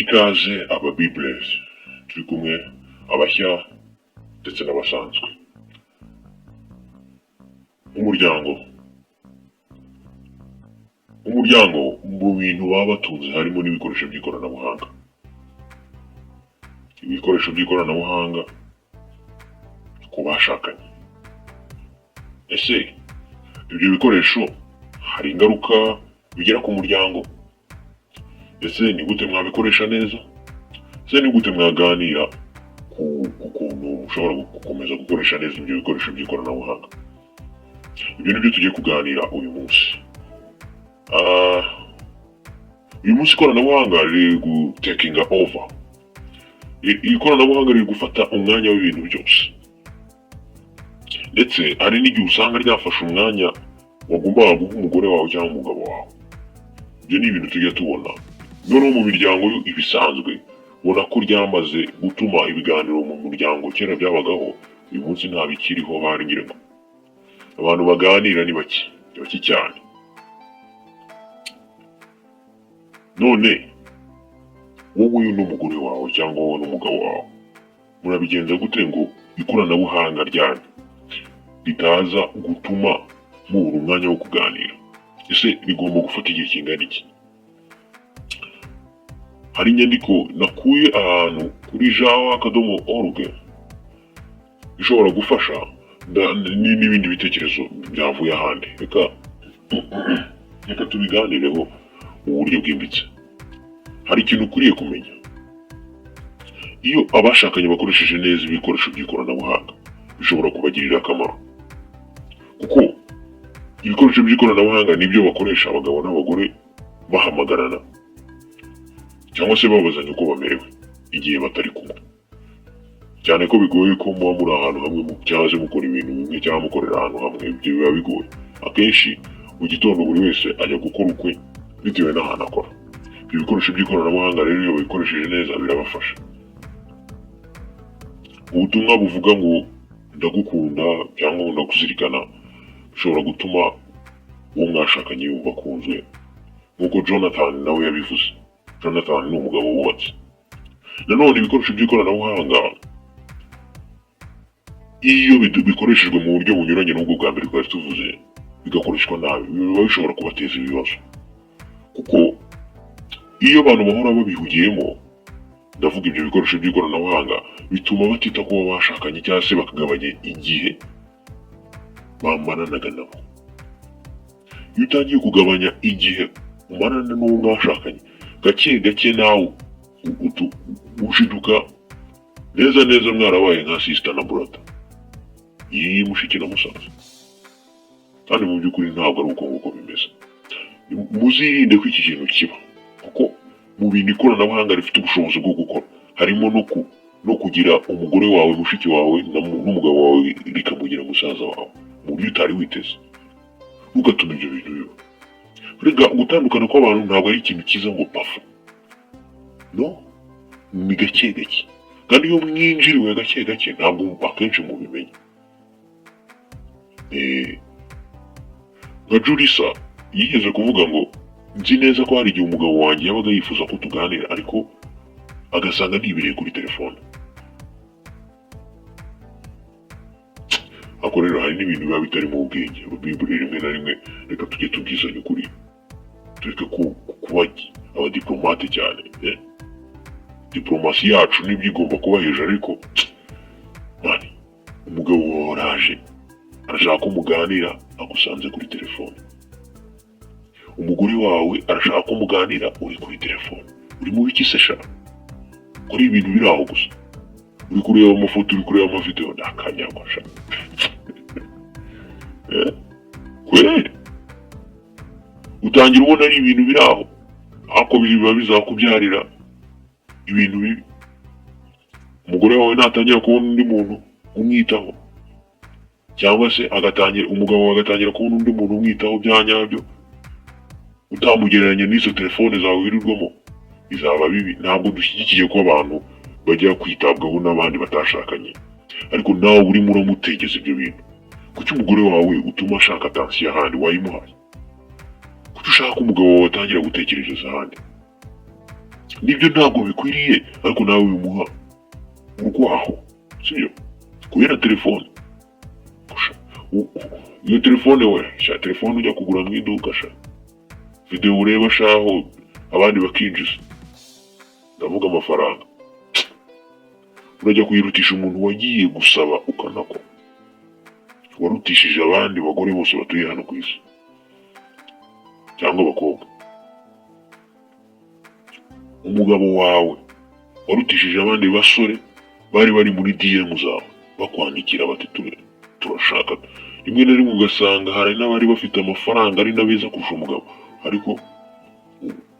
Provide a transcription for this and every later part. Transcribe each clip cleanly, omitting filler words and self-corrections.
Ikaze aba Bibles turi kumwe, abashya ndetse n'abasanzwe. Umuryango mu bintu baba batunze harimo n'ibikoresho by'ikoranabuhanga. Ibikoresho by'ikoranabuhanga ku bashakanye. Ese ibyo bikoresho hari ingaruka bigira ku muryango? Ese ni gute mwabikoresha neza? Ese ni gute mwaganira ku kuntu mushobora gukomeza gukoresha neza ibyo bikoresho by'ikoranabuhanga? Ibyo ni byo tugiye kuganira uyu munsi. Uyu munsi ikoranabuhanga riri gutakinga over. Ikoranabuhanga riri gufata umwanya w'ibintu byose, ndetse hari n'igihe usanga ryafashe umwanya wagombaga guha umugore wawe cyangwa umugabo wawe. Ibyo ni ibintu tujya tubona. Noneho mu miryango yo ibisanzwe, ubona ko ryamaze gutuma ibiganiro mu muryango kera byabagaho, uyu munsi nta bikiriho. Hari, ngira ngo abantu baganira ni bake, ni bake cyane. None wowe n'umugore wawe cyangwa wowe n'umugabo wawe murabigenza gute ngo ikoranabuhanga ryanyu ritaza gutuma mubura umwanya wo kuganira? Ese rigomba gufata igihe kingana iki? Hari inyandiko nakuye ahantu kuri jawa.org ishobora gufasha n'ibindi bitekerezo byavuye ahandi. Reka tubiganireho mu buryo bwimbitse. Hari ikintu ukwiriye kumenya: iyo abashakanye bakoresheje neza ibikoresho by'ikoranabuhanga, bishobora kubagirira akamaro, kuko ibikoresho by'ikoranabuhanga nibyo bakoresha abagabo n'abagore bahamagarana cyangwa se babazanya uko bamerewe igihe batari kumwe, cyane ko bigoye ko muba muri ahantu hamwe cyangwa se mukora ibintu bimwe cyangwa mukorera ahantu hamwe. Ibyo biba bigoye. Akenshi mu gitondo buri wese ajya gukora ukwe bitewe n'ahantu akora. Ibyo bikoresho by'ikoranabuhanga rero, iyo babikoresheje neza, birabafasha. Ubutumwa buvuga ngo "ndagukunda" cyangwa ngo "ndakuzirikana" bishobora gutuma uwo mwashakanye yumva akunzwe, nk'uko Jonathan nawe yabivuze. Jonathan ni umugabo wubatse. Nanone ibikoresho by'ikoranabuhanga, iyo bikoreshejwe mu buryo bunyuranye n'ubwo bwa mbere twari tuvuze, bigakoreshwa nabi, biba bishobora kubateza ibibazo, kuko iyo abantu bahora babihugiyemo, ndavuga ibyo bikoresho by'ikoranabuhanga, bituma batita ku bo bashakanye cyangwa se bakagabanya igihe bamaranaga nabo. Iyo utangiye kugabanya igihe umarana n'uwo mwashakanye, gake gake nawe ushiduka neza neza mwarabaye nka sister na brother, iyi mushiki na musaza, kandi mu by'ukuri ntabwo ari uko nguko bimeze. Muzirinde ko iki kintu kiba, kuko mu bintu ikoranabuhanga rifite ubushobozi bwo gukora harimo no kugira umugore wawe mushiki wawe n'umugabo wawe rikamugira musaza wawe mu buryo utari witeze. Ntugatume ibyo bintu biba. Rega gutandukana kw'abantu ntabwo ari ikintu cyiza ngo pafu. No ni gake gake, kandi iyo mwinjiriwe gake gake ntabwo akenshi mubimenya. Nka Julisa yigeze kuvuga ngo: "Nzi neza ko hari igihe umugabo wanjye yabaga yifuza ko tuganira, ariko agasanga nibereye kuri telefone." Ariko rero hari n'ibintu biba bitarimo ubwenge. Bibure rimwe na rimwe, reka tujye tubwizanya ukuri, tureke kuba abadiplomate cyane, eh? Diplomasi yacu nibyo igomba kuba hejuru, ariko mani, umugabo wawe araje arashaka ko muganira, agusanze kuri telefone. Umugore wawe arashaka ko muganira, uri kuri telefone. Uri mu biki se sha? Kuri ibintu biri aho gusa, uri kureba amafoto, uri kureba amavideo, ni akanyagwa sha. Eh, kweli utangira ubona ari ibintu biri aho, ariko biba bizakubyarira ibintu bibi. Umugore wawe natangira kubona undi muntu umwitaho, cyangwa se agatangira, umugabo wawe agatangira kubona undi muntu umwitaho bya nyabyo, utamugereranya n'izo telefone zawe wirirwamo, bizaba bibi. Ntabwo dushyigikiye ko abantu bajya kwitabwaho n'abandi batashakanye, ariko nawe urimo uramutegeza ibyo bintu. Kuki umugore wawe utuma ashaka attention ahandi wayimuhaye? Kuki ushaka ko umugabo wawe atangira gutekerereza ahandi? Nibyo, ntabwo bikwiriye, ariko nawe wimuha urwaho, sibyo? Kubera telefone. Sha, iyo telefone we sha, telefone ujya kugura mu iduka sha, videwo ureba shaho abandi bakinjiza, ndavuga amafaranga, urajya kuyirutisha umuntu wagiye gusaba ukanako warutishije abandi bagore bose batuye hano ku isi cyangwa abakobwa. Umugabo wawe warutishije abandi basore bari muri DM zawe bakwandikira bati turashaka. Rimwe na rimwe ugasanga hari n'abari bafite amafaranga ari na beza kurusha umugabo, ariko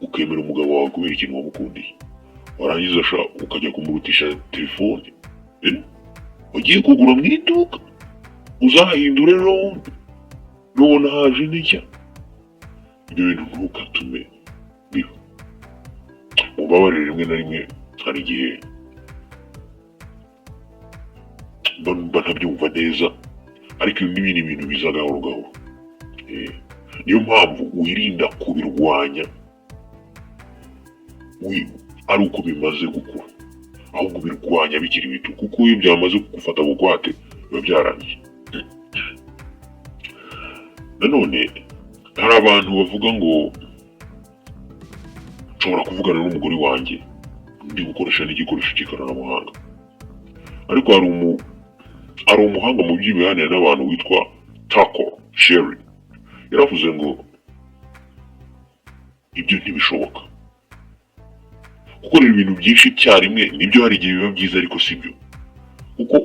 ukemera umugabo wawe kubera ikintu wamukundiye, warangiza sha ukajya kumurutisha telefone, eh? Ugiye kugura mu iduka, uzahindure ejo bundi nubona haje indi nshya. Ibyo bintu ntukatume biba. Mubabarire, rimwe na rimwe hari igihe mba numva ntabyumva neza, ariko ibi n'ibindi bintu biza gahoro gahoro. Niyo mpamvu wirinda kubirwanya ari uko bimaze gukura, ahubwo ubirwanya bikiri bito, kuko iyo byamaze kugufata bugwate biba byarangiye. Nanone hari abantu bavuga ngo nshobora kuvugana n'umugore wanjye ndi gukoresha n'igikoresho cy'ikoranabuhanga, ariko hari umuhanga mu by'imibanire n'abantu witwa Tako Sherry yaravuze ngo ibyo ntibishoboka. Gukorera ibintu byinshi icyarimwe nibyo, hari igihe biba byiza, ariko si byo, kuko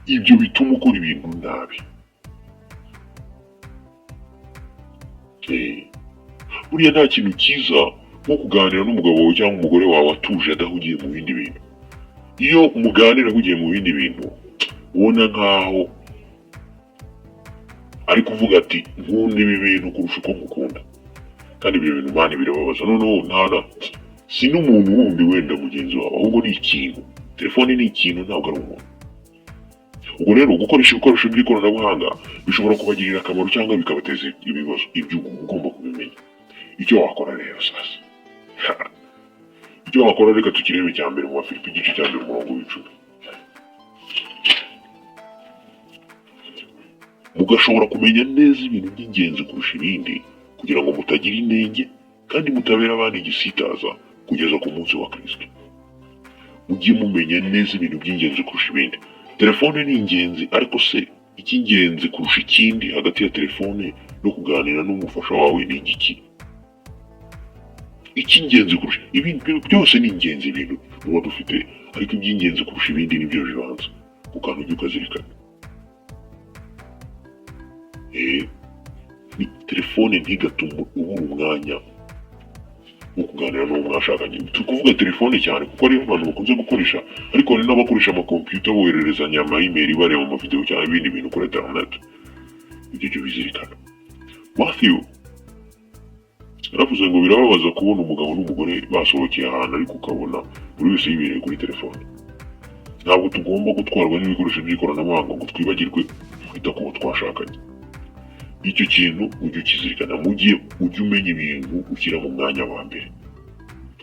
ibyo bituma ukora ibintu nabi. Buriya nta kintu cyiza nko kuganira n'umugabo wawe cyangwa umugore wawe atuje, adahugiye mu bindi bintu. Iyo muganira ahugiye mu bindi bintu, ubona nkaho ari kuvuga ati nkunda ibi bintu kurusha uko ngukunda, kandi ibyo bintu man birababaza. Noneho ntana si n'umuntu wundi wenda mugenzi wawe, ahubwo ni ikintu. Telefone ni ikintu, ntabwo ari umuntu. Ubwo rero gukoresha ibikoresho by'ikoranabuhanga bishobora kubagirira akamaro cyangwa bikabateza ibibazo. Ibyo uba ugomba kubimenya. Icyo wakora rero sasa, icyo wakora reka tukirebe. Cya mbere mu Bafilipi igice cya mbere umurongo w'10: mugashobora kumenya neza ibintu by'ingenzi kurusha ibindi, kugira ngo mutagira inenge kandi mutabera abandi igisitaza kugeza ku munsi wa Kristo. Mujye mumenya neza ibintu by'ingenzi kurusha ibindi. Telefone ni ingenzi, ariko se icy'ingenzi kurusha ikindi hagati ya telefone no kuganira n'umufasha wawe ni igiki? Icy'ingenzi kurusha ibindi byose ni ingenzi, ibintu tuba dufite, ariko iby'ingenzi kurusha ibindi nibyo bibanza ku kantu ujya ukazirikana. Ni telefone ntigatume ubura umwanya wo kuganira n'uwo mwashakanye. Turi kuvuga telefone cyane kuko ariyo abantu bakunze gukoresha, ariko hari n'abakoresha amakompiyuta bohererezanya ama email, bareba amavideo cyangwa ibindi bintu kuri internet. Ibyo jya ubizirikana. Matthew yaravuze ngo birababaza kubona umugabo n'umugore basohokeye ahantu, ariko ukabona buri wese yibereye kuri telefone. Ntabwo tugomba gutwarwa n'ibikoresho by'ikoranabuhanga ngo twibagirwe kwita ku bo twashakanye. Icyo kintu ujye ukizirikana. Mu gihe ujye umenya ibintu ushyira mu mwanya wa mbere.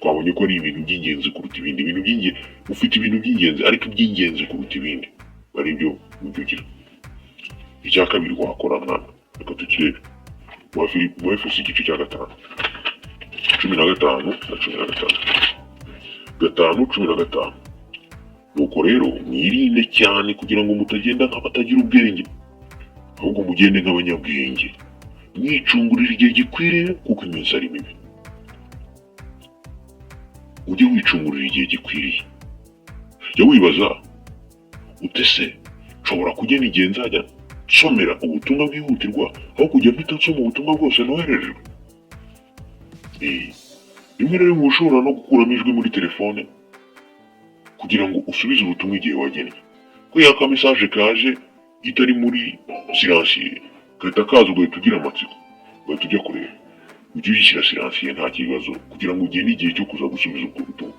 Twabonye ko ari ibintu by'ingenzi kuruta ibindi ibintu by'ingenzi. Ufite ibintu by'ingenzi, ariko iby'ingenzi kuruta ibindi ari byo ujye ugira. Icya kabiri wakora mwana, reka tukirebe mu Efeso igice cya 5, 15 na 16. 5:15: nuko rero mwirinde cyane kugira ngo mutagenda nk'abatagira ubwenge, ahubwo mugende nk'abanyabwenge, mwicungurira igihe gikwiriye, kuko iminsi ari mibi. Ujye wicungurira igihe gikwiriye. Jya wibaza ute se nshobora kugena igihe nzajya nsomera ubutumwa bwihutirwa aho kujya mpita nsoma ubutumwa bwose nohererejwe? Rimwe na rimwe ushobora no gukuramo ijwi muri telefone kugira ngo usubize ubutumwa igihe wagennye, ko ya ka message kaje itari muri silencieux gahita kaza, ugahita ugira amatsiko, ugahita ujya kureba. Ujye uyishyira silencieux, nta kibazo, kugira ngo ugene igihe cyo kuza gusubiza ubwo butumwa.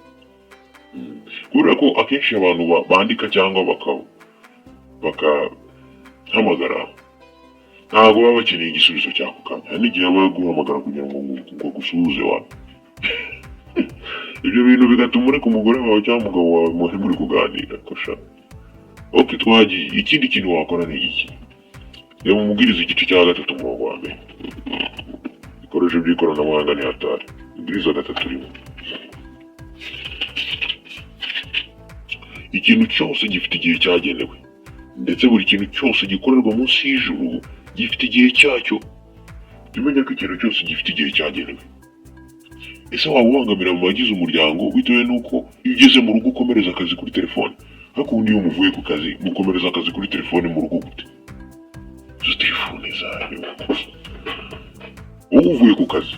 Kubera ko akenshi abantu bandika cyangwa bakahamagara ntabwo baba bakeneye igisubizo cy'ako kanya. Hari n'igihe aba yaguhamagara kugira ngo agusuhuze wawe. Ibyo bintu bigatuma ureka umugore wawe cyangwa umugabo wawe muri muri kuganira kosha. OK, twagiye. Ikindi kintu wakora ni iki? Reba Umubwiriza igice cya 3, umurongo wa mbere. Ibikoresho by'ikoranabuhanga ni hatari. Umubwiriza 3:1. Ikintu cyose gifite igihe cyagenewe, ndetse buri kintu cyose gikorerwa munsi y'ijuru gifite igihe cyacyo. Jya umenya ko ikintu cyose gifite igihe cyagenewe. Ese waba ubangamira mu bagize umuryango bitewe n'uko iyo ugeze mu rugo ukomereza akazi kuri telefone? Ariko ubundi iyo muvuye ku kazi, mukomereza akazi kuri telefone mu rugo gute? Izo telefone zanyu! Wowe uvuye ku kazi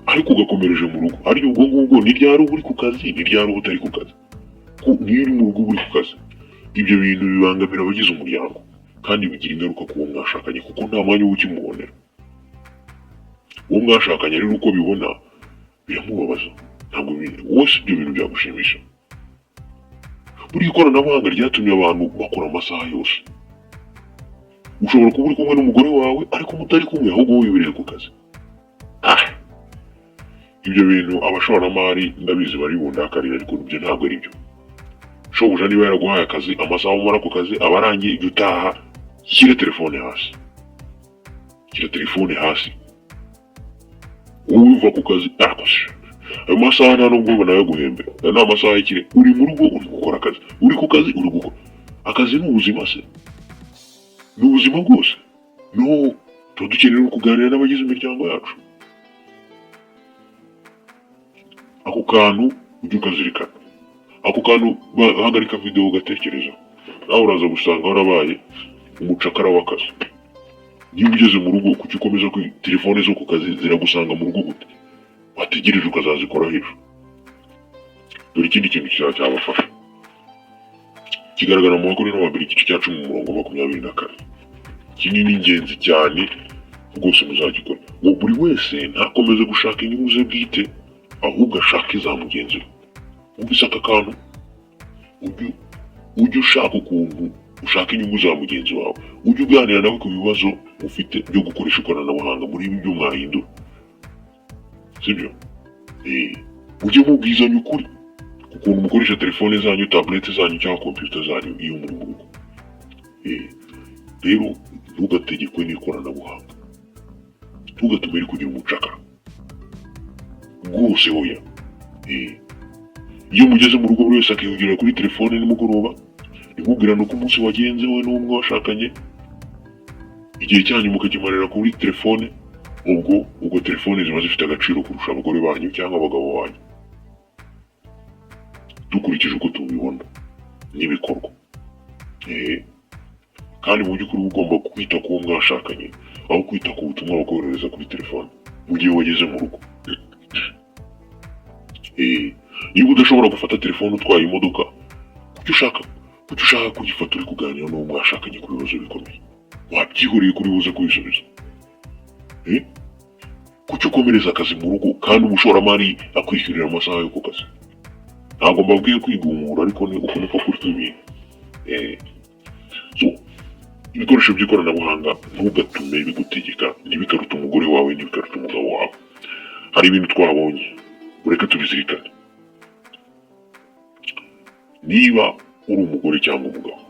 ariko ugakomereje mu rugo, ariko ubwo ngubwo ni ryari uba uri ku kazi, ni ryari uba utari ku kazi? Ko niyo uri mu rugo uba uri ku kazi. Ibyo bintu bibangamira abagize umuryango kandi bigira ingaruka ku wo mwashakanye, kuko nta mwanya uba ukimubonera. Uwo mwashakanye rero uko bibona biramubabaza. Ntabwo wowe si ibyo bintu byagushimisha. Buriya ikoranabuhanga ryatumye abantu bakora amasaha yose. Ushobora kuba uri kumwe n'umugore wawe ariko mutari kumwe, ahubwo wowe wibereye ku kazi. Ah, ibyo bintu abashoramari ndabizi bari bundakarira, ariko ibyo ntabwo ari byo. Shobuja niba yaraguhaye akazi, amasaha umara ku kazi aba arangiye. Igihe utaha, shyira telefone hasi, shyira telefone hasi. Wowe uva ku kazi, ariko se ayo masaha nta nubwo banayaguhembera? Ayo ni amasaha y'ikire. Uri mu rugo uri gukora akazi, uri ku kazi uri gukora akazi. Ni ubuzima se? Ni ubuzima bwose? No tuba dukeneye no kuganira n'abagize imiryango yacu. Ako kantu ujye ukazirikana, ako kantu hagarika videwo ugatekereza, nawe uraza gusanga warabaye umucakara w'akazi. Niba ugeze mu rugo, kuki ukomeza kuri telefone zo ku kazi? Ziragusanga mu rugo gute? Wategereje ukazazikora hejuru. Dore ikindi kintu cyabafasha kigaragara mu Bakorinto wa mbere igice cya 10, umurongo 24. Iki ni ingenzi cyane rwose, muzagikora. Ngo buri wese ntakomeze gushaka inyungu ze bwite, ahubwo ashake iza mugenzi we. Wumvise aka kantu? Ujye ushaka ukuntu ushaka inyungu za mugenzi wawe, ujye uganira nawe ku bibazo ufite byo gukoresha ikoranabuhanga muri ibi byo mwahindura, sibyo? Ujye mubwizanya ukuri ku kuntu mukoresha telefone zanyu, tablet zanyu cyangwa kompiyuta zanyu iyo muri mu rugo. Rero ntugategekwe n'ikoranabuhanga, ntugatume rikugira umucakara rwose, hoya. Iyo mugeze mu rugo buri wese akihugira kuri telefone nimugoroba, ntimubwirane uko umunsi wagenze wowe n'uwo mwashakanye, igihe cyanyu mukakimarira kuri telefone, ubwo telefone ziba zifite agaciro kurusha abagore banyu cyangwa abagabo banyu, dukurikije uko tubibona n'ibikorwa. Kandi mu by'ukuri uba ugomba kwita ku wo mwashakanye aho kwita ku butumwa bakoherereza kuri telefone mu gihe wageze mu rugo. Niba udashobora gufata telefone utwaye imodoka, kuki ushaka kuyifata uri kuganira n'uwo mwashakanye ku bibazo bikomeye? Wabyihoreye kuri buze kubisubiza. Kuki ukomereza akazi mu rugo kandi umushoramari akwishyurira amasaha yo ku kazi? Ntabwo mbabwiye kwigumura, ariko ni uko niko kuri ibintu. So ibikoresho by'ikoranabuhanga ntugatume bigutegeka, ntibikaruta umugore wawe, ntibikaruta umugabo wawe. Hari ibintu twabonye, ureke tubizirikane. Niba uri umugore cyangwa umugabo,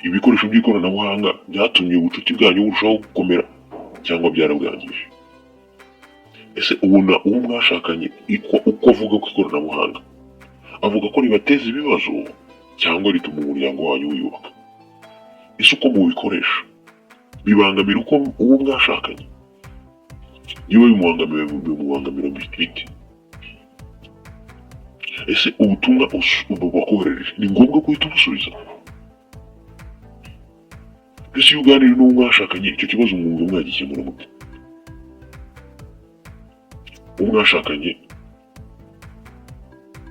ibikoresho by'ikoranabuhanga byatumye ubucuti bwanyu burushaho gukomera cyangwa byarabwangije? Ese ubona uwo mwashakanye uko avuga ku ikoranabuhanga, avuga ko ribateza ibibazo cyangwa rituma umuryango wanyu wiyubaka? Ese uko mubikoresha bibangamira uko uwo mwashakanye? Niba bimubangamira, bimubangamira bite? Ese ubutumwa bakoherereje ni ngombwa guhita ubusubiza? Ese iyo uganira n'uwo mwashakanye, icyo kibazo mwumva mwagikemura mute? Uwo mwashakanye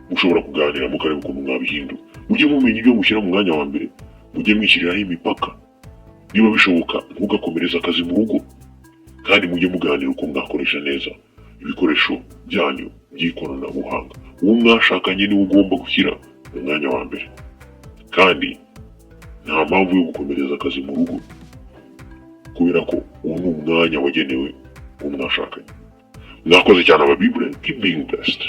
mushobora kuganira mukareba ukuntu mwabihindura. Mujye mumenya ibyo mushyira mu mwanya wa mbere, mujye mwishyiriraho imipaka. Niba bishoboka, ntugakomereze akazi mu rugo, kandi mujye muganira uko mwakoresha neza ibikoresho byanyu by'ikoranabuhanga. Uwo mwashakanye niwe ugomba gushyira mu mwanya wa mbere, kandi nta mpamvu yo gukomereza akazi mu rugo, kubera ko uwo ni umwanya wagenewe uwo mwashakanye. Mwakoze cyane, ababibure. Keep being blessed.